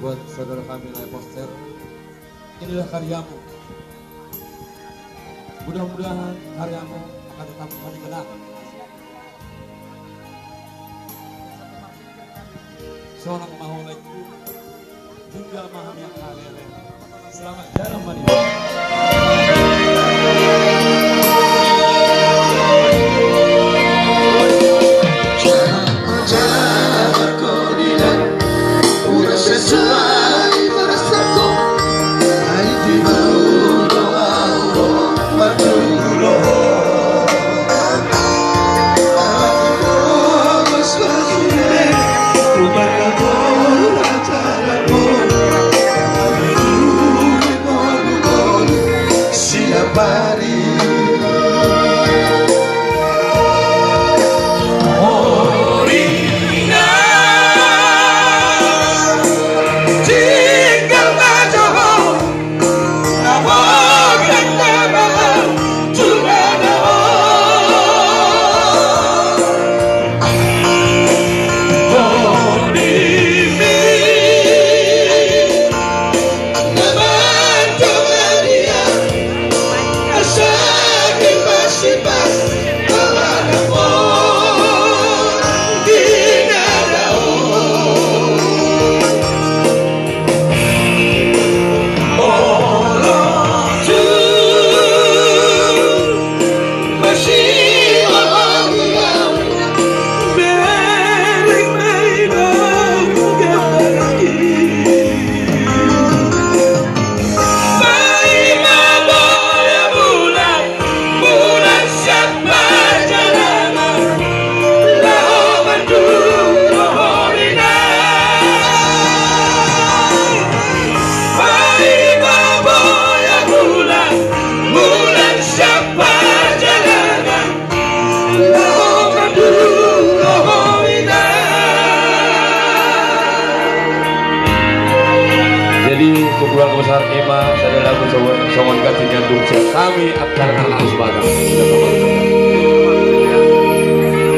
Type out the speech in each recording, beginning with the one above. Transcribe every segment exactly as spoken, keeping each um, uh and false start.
Saudara kami Lae Poster, inilah karyamu. Mudah-mudahan karyamu akan tetap kami kenang. Sonang ma ho, Lae. Jungkal ma hami, angka halele. Selamat jalan, Maria. Jadi, keluarga besar Ema, sada lagu songon, songon ganti gandum sian hami, angka na ro tu bagak.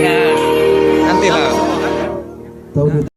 Ya, nanti lah.